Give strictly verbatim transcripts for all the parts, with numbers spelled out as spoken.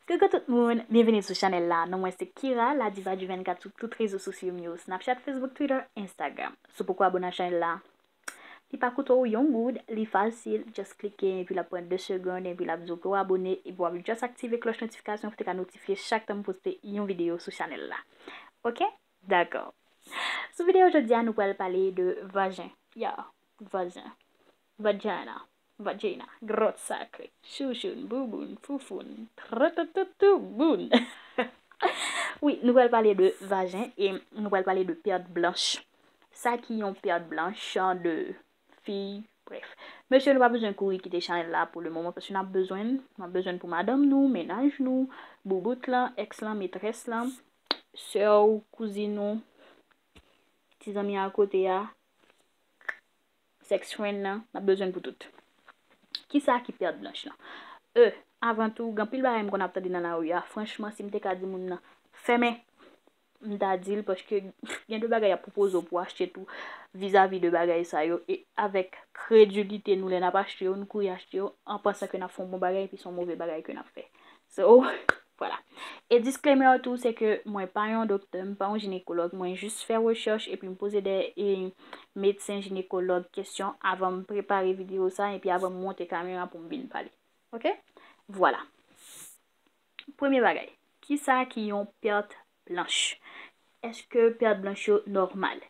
Coucou tout moun, byenveni sou chanèl la. Non mwen se Kira, la diva du vennkat sou tout rezo sosyo m yo, Snapchat, Facebook, Twitter, Instagram. Si w poko abone a chanèl la, li pa koute w yon goud, li fasil, just klike epi l ap pran de segonn epi l ap di w ke w abone epi w ap just aktive klòch notifikasyon pou w te ka notifye chak tan m poste yon videyo sou chanèl la. Oke? Dakò. Sou videyo jodi a, nou pral pale de vajen. Ya, vajen. Vagina. Vagina. Gròt sakre. Chouchoun, bouboun, foufoun. Tratatoutou, boun. Wi, nou pral pale de vajen e nou pral pale de pèd blanch. Sa ki yon pèd blanch de fi, brèf. Mesye, nou pa bezwen kouri kite chanèl la pou le moman, paske n ap bezwen l. N ap bezwen l pou madanm nou, mennaj nou, boubout lan, èks lan, metrès lan, sè w, kouzin ou, ti zanmi a kote a, sex friend nan, n ap bezwen l pou tout. Kisa ki pèd blanch lan? E, avan tou, gen anpil bagay m konn ap tande nan lari a. Franchman, si m te ka di moun nan, fèmen, m ta di l, paske gen de bagay y ap pwopoze w pou w achte tou vizavi de bagay sa yo. E avèk kredilite nou, lè n ap achte yo, nou kouri achte yo, an pansan ke n ap fè yon bon bagay, epi se yon move bagay ke n ap fè. So, vwala. E disclaimer tou, se ke mwen pa yon doktè, m pa yon jinekològ, mwen jis fè rechèch epi m poze de e, medsen jinekològ kesyon avan m prepare videyo sa, epi avan m monte kamera pou m vin pale. Oke? Vwala. Premye bagay, kisa ki yon pèt blanch? Èske pèt blanch yo nòmal?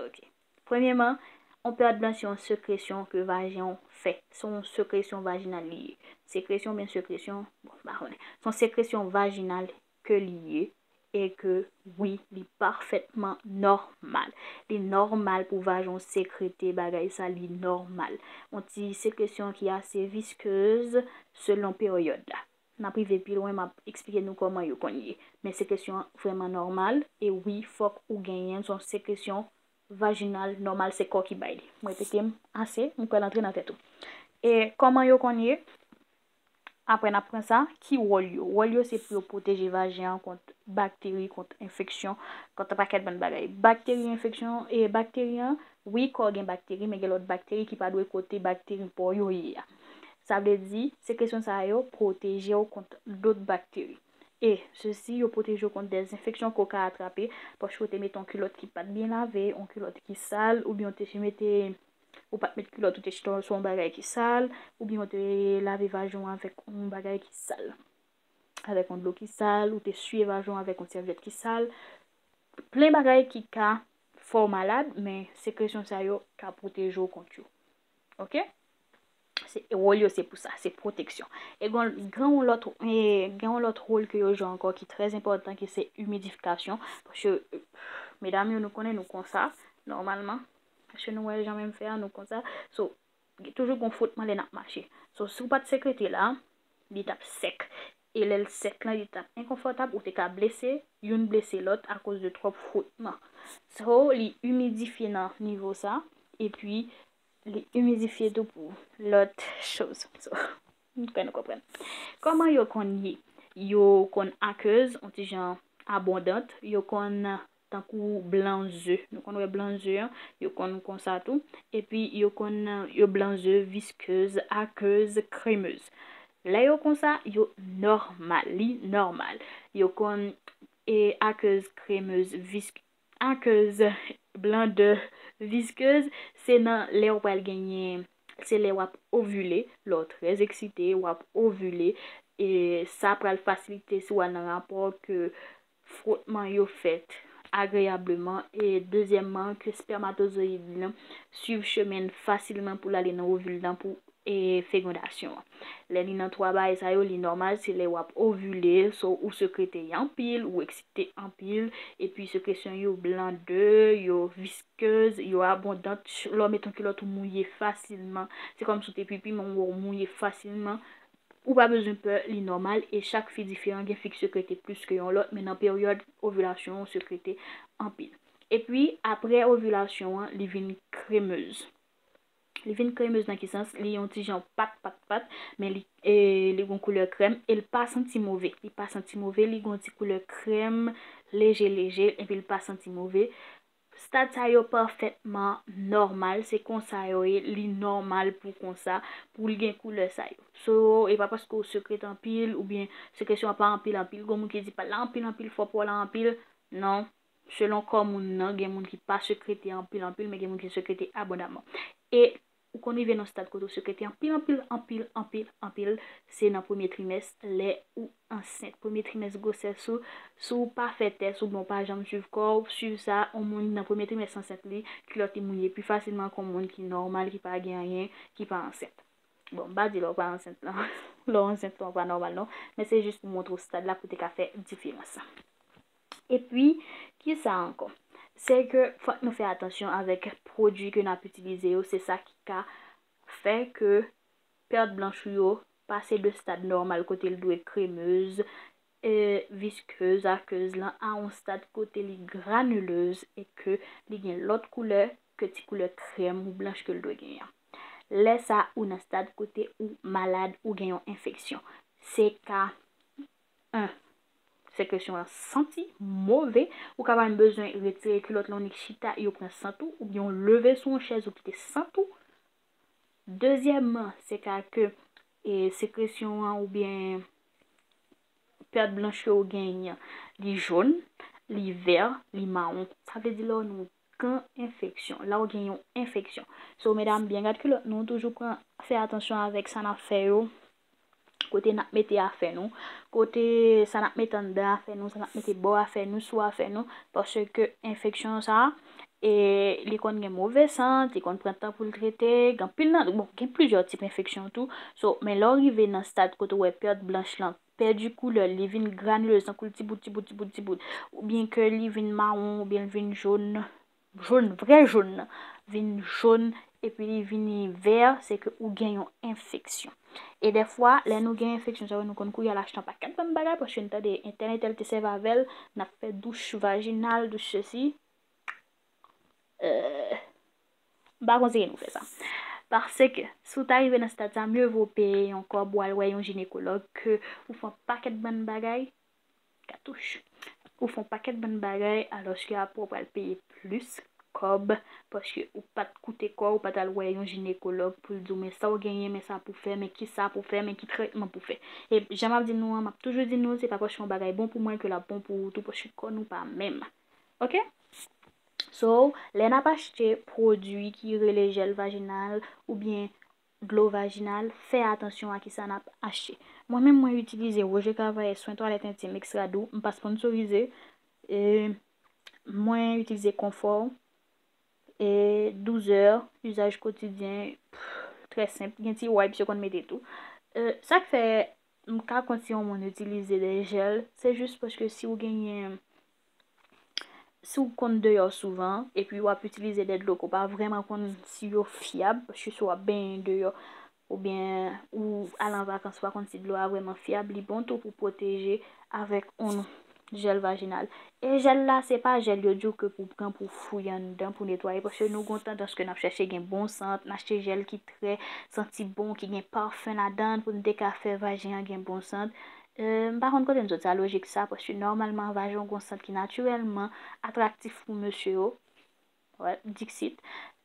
Oke. Premyèman, yon pèt blanch se yon sekresyon ke vajen w fè. Se yon sekresyon vajinal li ye. Sekresyon oubyen sekresyon, bon, m pa konnen. Se yon sekresyon vajinal ke li ye e ke, wi, li pafètman nòmal. Li nòmal pou vajen w sekrete bagay sa, li nòmal. Yon ti sekresyon ki ase viskez selon peryòd la. N ap rive pi lwen, m ap eksplike nou kòman yo konn ye. Men sekresyon an vrèman nòmal, e wi, fòk ou genyen yon sekresyon vajinal nòmal, se kò ki bay li. M repete m ase, m kwè l antre nan tèt ou. E kòman yo konn ye? Apre n ap pran sa, ki wòl yo? Wòl yo se pou yo pwoteje vajen an kont bakteri, kont enfeksyon, kont pakèt bann bagay. Bakteri, enfeksyon, e bakteri an, wi, kò gen bakteri, men gen lòt bakteri ki pa dwe kote bakteri pa w yo ye a. Sa vle di, sekresyon sa yo pwoteje w kont dòt bakteri. E sesi yo pwoteje w kont dèzenfeksyon ke w ka atrape paske w te mete yon kilòt ki pa t byen lave, yon kilòt ki sal, oubyen w te mete, ou pa t met kilòt, ou te chita sou yon bagay ki sal, oubyen w te lave vajen w avèk yon bagay ki sal, avèk yon dlo ki sal, ou te siye vajen w avèk yon sèvyèt ki sal. Plen bagay ki ka fè w malad, men sekresyon sa yo ka pwoteje w kont yo. Oke? Se, wòl yo se pou sa, se pwoteksyon. E gen, gen yon lòt, e, gen yon lòt wòl ke yo jwe ankò ki trè enpòtan, ki se imidifikasyon. Paske, e, medam yo, nou konnen nou konsa, nòmalman. Paske nou wè jan menm fè a, nou konsa. So, toujou gon fwotman lè n ap mache. So, si w pa t sekrete la, li t ap sèk. E lè l sèk lan, li t ap enkonfòtab, ou te ka blese, youn blese lòt akoz de twòp fwotman. So, li imidifye nan nivo sa, epi li imidifye tou pou lòt choz. So, m kwè nou konprann. Kòman yo konn ye? Yo konn akez, yon ti jan abondant, yo konn tankou blan ze. Nou konn wè blan ze an, yo konn konsa tou. Epi yo konn, yo blan ze, viskez, akez, kremez. Lè yo konsa, yo nòmal, li nòmal. Yo konn, e, akez, kremez, visk-, akez, blan ze, viskez, se nan lè w pral genyen, se lè w ap ovile, lè w trè eksite, w ap ovile, e sa pral fasilite si w al nan rapò ke fwotman yo fèt agreyableman, e dezyèmman, ke espèmatozoyid lan swiv chemen l fasilman pou l ale nan ovil lan pou, e, fekondasyon an. Lè li nan twa bagay sa yo, li nòmal, se lè w ap ovile, so ou sekrete anpil, ou eksite anpil, epi sekresyon yo blan ze, yo viskez, yo abondant, lè w met yon kilòt ou mouye fasilman. Se kòmsi w te pipi, men w wè w mouye fasilman. Ou pa bezwen pè, li nòmal e chak fi diferan, gen fi k sekrete plis ke yon lòt, men nan peryòd ovilasyon an, w sekrete anpil. Epi, apre ovilasyon an, li vin kremez. Li vin kremez nan ki sans? Li yon ti jan pat, pat, pat, men li, e, li gon koulè krèm e l pa santi move. Li pa santi move, li gon ti koulè krèm, leje, leje, epi l pa santi move. Stad sa yo pafètman nòmal, se konsa yo ye, li nòmal pou konsa, pou l gen koulè sa yo. So, e pa paske w sekrete anpil, oubyen sekresyon an pa anpil anpil, gon moun ki di pa la anpil anpil, fò pa w la anpil, non. Selon kò moun nan, gen moun ki pa sekrete anpil anpil, men gen moun ki sekrete abondaman. E ou konn rive nan stad kote w sekrete anpil anpil anpil anpil anpil, se nan premye trimès, lè ou ansent. Premye trimès gwosès ou, si w pa fè tès oubyen w pa janm swiv kò w, swiv sa, yon moun nan premye trimès ansent li, kilòt li mouye pi fasilman ke yon moun ki nòmal, ki pa gen anyen, ki pa ansent. Bon, m pa di lè w pa ansent lan, lè w ansent lan w pa nòmal non, men se jis pou montre w stad la pou te ka fè diferans. Epi, kisa ankò? Se ke fòk nou fè atansyon avèk pwodui ke n ap itilize yo, se sa ki ka fè ke pèt blanch ou yo pase de stad nòmal kote l dwe kremez, e, viskez, akez lan, a yon stad kote li granilez e ke li gen lòt koulè ke ti koulè krèm ou blanch ke l dwe genyen an. Lè sa, ou nan stad kote ou malad, ou gen yon enfeksyon. Se ka en, sekresyon an santi move, ou ka pa menm bezwen retire kilòt lan, ou nik chita, yo pran sant ou, oubyen w leve sou yon chèz, ou kite sant ou. Dezyèmman, se ka ke, e, sekresyon an oubyen pèt blanch ke w genyen an, li jòn, li vè, li mawon. Sa vle di lè w nan yon gran enfeksyon, lè w gen yon enfeksyon. So, medam, byen gad kilòt nou, toujou pran, fè atansyon avèk sa n ap fè yo, kote n ap mete afè nou, kote sa n ap mete anndan afè nou, sa n ap mete bò afè nou, sou afè nou, paske enfeksyon sa, e li konn gen move sant, li konn pran tan pou l trete, gen anpil nan, bon, gen plizyè tip enfeksyon tou. So, men lè w rive nan stad kote w wè pèt blanch lan pèdi koulè l, li vin granilez, tankou l ti bout, ti bout, ti bout, ti bout, oubyen ke li vin mawon, oubyen l vin jòn, jòn, vrè jòn nan, vin jòn, epi li vini vè, se ke ou gen yon enfeksyon. E dèfwa, lè nou gen enfeksyon sa yo, nou konn kouri al achte yon pakèt bann bagay, paske n tande entèl, entèl te sèvi avè l, n ap fè douch vajinal, douch sesi. Euh, m pa konseye nou fè sa. Paske, si w ta rive nan stad sa, mye vo w peye yon kòb, w al wè yon jinekològ, ke ou fè yon pakèt bann bagay, katouch. Ou fè yon pakèt bann bagay, alòske apre w pral peye plis kòb, paske ou pa t koute kò w, ou pa t al wè yon jinekològ pou l di w, men sa w genyen, men sa pou fè, men kisa pou fè, men ki trètman pou fè. E jan m ap di nou an, m ap toujou di nou, se pa paske yon bagay bon pou mwen ke l ap bon pou ou tou, paske kò nou pa menm. Oke? So, lè n ap achte pwodui ki rele jèl vajinal oubyen dlo vajinal, fè atansyon a kisa n ap achte. Mwen menm, mwen itilize Roger Cavaillé swen twalèt entim ekstra dou, m pa sponsorize. E mwen itilize Confort, e douzè, izaj kotidyen, pff, trè senp. Gen ti wipes yo konn mete tou. E sa k fè m ka konn si yon moun itilize de jèl, se jis paske si w genyen, si w konn deyò souvan, epi w ap itilize de dlo ke w pa vrèman konn si yo fyab, paske si w ap benyen deyò, oubyen ou al an vakans, ou pa konn si dlo a vrèman fyab, li bon tou pou pwoteje avèk yon jèl vajinal. E jèl la, se pa jèl yo di w ke pou pran pou fouye anndan pou netwaye, paske nou gon tandans ke n ap chèche gen bon sant, n achte jèl ki trè santi bon, ki gen pafen ladan l pou n te ka fè vajen an gen bon sant. E, m pa konn kote m sot sa lojik sa, paske nòmalman vajen w gon sant ki natirèlman atraktif pou mesye yo. Wè, dixit.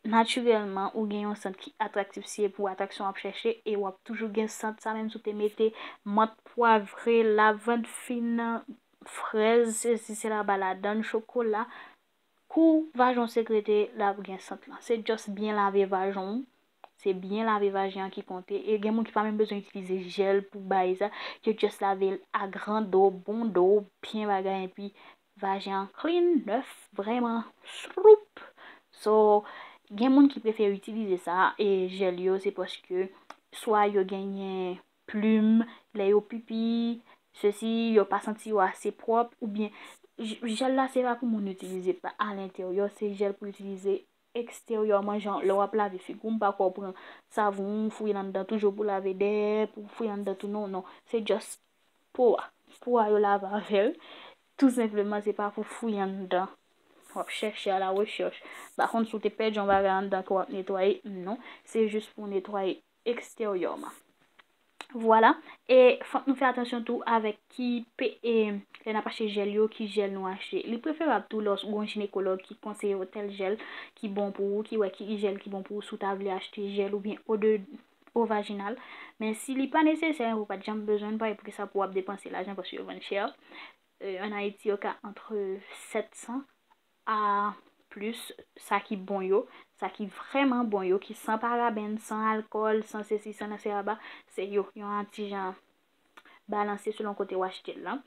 Natirèlman, ou gen yon sant ki atraktif, si e pou atraksyon w ap chèche, e w ap toujou gen sant sa, menm si w te mete mant, pwavre, lavann fen, frèz, sesi, sela, ba ladan l, chokola. Kou vajen w sekrete, l ap gen sant lan. Se just byen lave vajen w. Se byen lave vajen an ki konte. E gen moun ki pa menm bezwen itilize jèl pou bay sa. Yo just lave l a gran do, bon do, byen bagay, epi vajen an clean, nèf, vrèman, sloup. So, gen moun ki prefere itilize sa, e jèl yo, se paske swa yo genyen plim, lè yo pipi, sesi, yo pa santi yo ase pwòp, oubyen j-, jèl la, se pa pou moun itilize pa alentèryè, se jèl pou itilize eksteryèman, jan lè w ap lave figi w, m pa kwè w pran savon, w fouye l anndan toujou pou lave dèyè, pou w fouye anndan tou, non, non. Se just po a. Po a yo lave avè l. Tou senpleman, se pa pou fouye anndan. W ap chèche a la rechèch. M pa konn si w te pèdi yon bagay anndan ke w ap netwaye, non. Se jis pou w netwaye eksteryèman. Vwala. E fòk nou fè atansyon tou avèk ki pe, e, lè n ap achte jèl yo, ki jèl nou achte. Li preferab tou lè w gon jinekològ ki konseye w tèl jèl ki bon pou ou, ki wè ki jèl ki bon pou ou, si w ta vle achte jèl oubyen eau de, eau vaginal. Men si li pa nesesè, ou pa t janm bezwen l, pa gen poukisa pou w ap depanse lajan paske yo vann chè. E, ann Ayiti, yo ka antre sèt san a plis, sa ki bon yo, sa ki vrèman bon yo, ki san paraben, san alkòl, san sesi, san nan se aba, se yo. Yo yon ti jan balanse selon kote w achte l lan.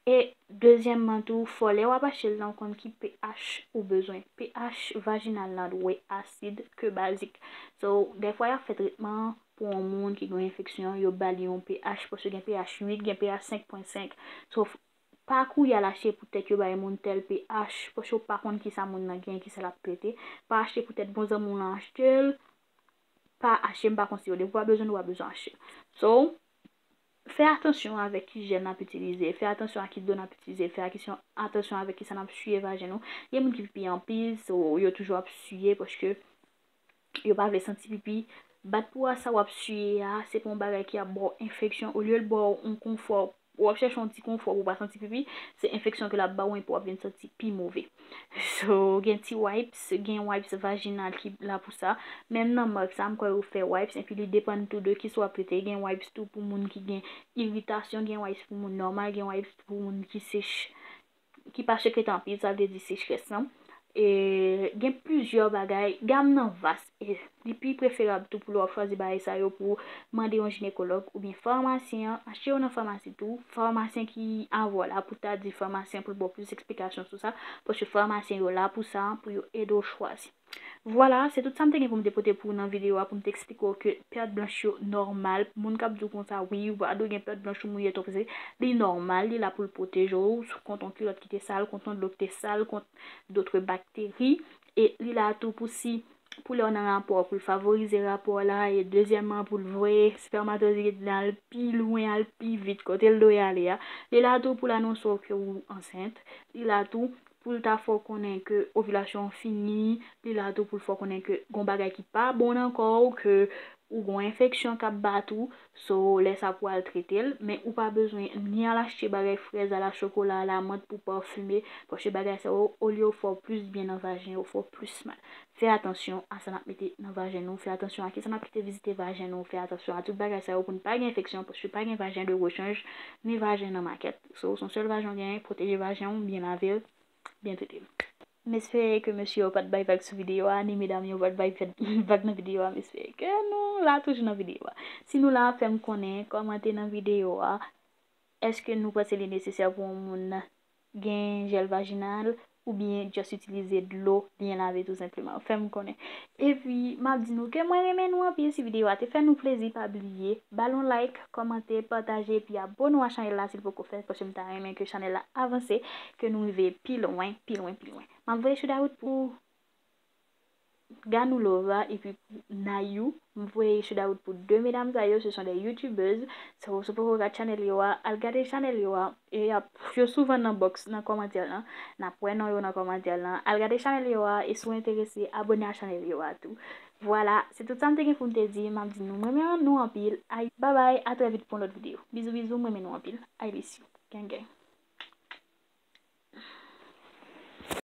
E dezyèmman tou, fò lè w ap achte l lan, w konn ki pH ou bezwen. pH vajinal lan dwe asid ke bazik. So, dèfwa y ap fè tretman pou yon moun ki gen enfeksyon, yo ba li yon pH, paske gen pH uit, gen pH senk pwen senk. So, pa kouri al achte poutèt yo bay moun tèl pH, paske w pa konn kisa moun nan gen, kisa l ap trete. Pa achte poutèt bon zanmi w lan achte l, pa achte, m pa konseye w. Depi w pa bezwen l, ou pa bezwen achte l. So, fè atansyon avèk ki jèl n ap itilize, fè atansyon a ki dlo n ap itilize, fè akisyon, atansyon avèk kisa n ap siye vajen nou. Gen moun ki pipi anpil, so yo toujou ap siye paske yo pa vle santi pipi. Bat pou a sa w ap siye a, se pa yon bagay ki ap ba w enfeksyon. Olye l ba w yon konfò, w ap chèche yon ti konfò pou w pa santi pipi, se enfeksyon ke l ap ba w epi w ap vin santi pi move. So, gen ti wipes, gen wipes vajinal ki la pou sa. Menm nan mak sa, m kwè yo fè wipes, epi li depann tou de kisa w ap trete. Gen wipes tou pou moun ki gen iritasyon, gen wipes pou moun nòmal, gen wipes pou moun ki sech, ki pa sekrete anpil, sa vle di sechrès lan. E gen plizyè bagay, gam nan vas. E li pi preferab tou pou lè w ap chwazi bagay sa yo pou mande yon jinekològ oubyen famasyen an, achte yo nan famasi tou, famasyen ki avè w la pou ta di famasyen pou l ba w plis eksplikasyon sou sa, paske famasyen yo la pou sa, pou yo ede w chwazi. Vwala, se tout sa m te gen pou m te pote pou ou nan videyo a, pou m te eksplike w ke pèd blanch yo nòmal. Moun k ap di w konsa, wi, ou pa dwe gen pèd blanch ou mouye twòp, se, li nòmal, li la pou l pwoteje w kont yon kilòt ki te sal, kont yon dlo ki te sal, kont dotre bakteri. E li la tou pou si, pou lè w nan rapò, pou l favorize rapò la, e dezyèmman, pou l voye espèmatozoyid la al pi lwen, al pi vit, kote l dwe ale a. Li la tou pou l anonse w ke ou ansent. Li la tou pou l ta fè w konnen ke ovilasyon an fini, li la tou pou l fè w konnen ke gon bagay ki pa bon nan kò w, ke ou gon enfeksyon k ap bat ou, so lè sa pou al trete l, men ou pa bezwen ni al achte bagay frèz, ala chokola, ala mant pou pafime, paske bagay sa yo, olye yo fè w plis byen nan vajen, yo fè w plis mal. Fè atansyon a sa n ap mete nan vajen nou, fè atansyon a kisa n ap kite vizite vajen nou, fè atansyon a tout bagay sa yo pou n pa gen enfeksyon, paske pa gen vajen de rechanj, ni vajen nan makèt. So, se yon sèl vajen w genyen, pwoteje vajen w, byen lave l, byen trete l. M espere ke mesye yo pa t bay vag sou videyo a, ni medam yo pa t bay vag nan videyo a. M espere ke nou la toujou nan videyo a. Si nou la, fè m konnen, kòmante nan videyo a. Èske nou panse li nesesè pou yon moun gen jèl vajinal oubyen just itilize dlo byen lave tou senpleman? Fè m konnen. Epi, m ap di nou ke mwen renmen nou anpil. Si videyo a te fè nou plezi, pa bliye ba l yon like, kòmante, pataje, epi abone w a chanèl la si l poko fèt, paske m ta renmen ke chanèl la avanse, ke nou rive pi lwen, pi lwen, pi lwen. M ap voye choudawout pou Ganulova epi pou Nayou. M voye choudawout pou de medam sa yo, ce sont des youtubeuses. So, si w poko gad chanèl yo a, al gade chanèl yo a. E y ap, yo souvan nan box, nan kòmantè lan. N ap wè non yo nan kòmantè lan. Al gade chanèl yo a, e si w enterese, abone a chanèl yo a tou. Vwala, se tout sa m te gen pou m te di. M ap di nou, mwen renmen nou anpil. Ay, babay, a trè vit pou yon lòt videyo. Bizou, bizou, mwen renmen nou anpil. I miss you. Gang, gang.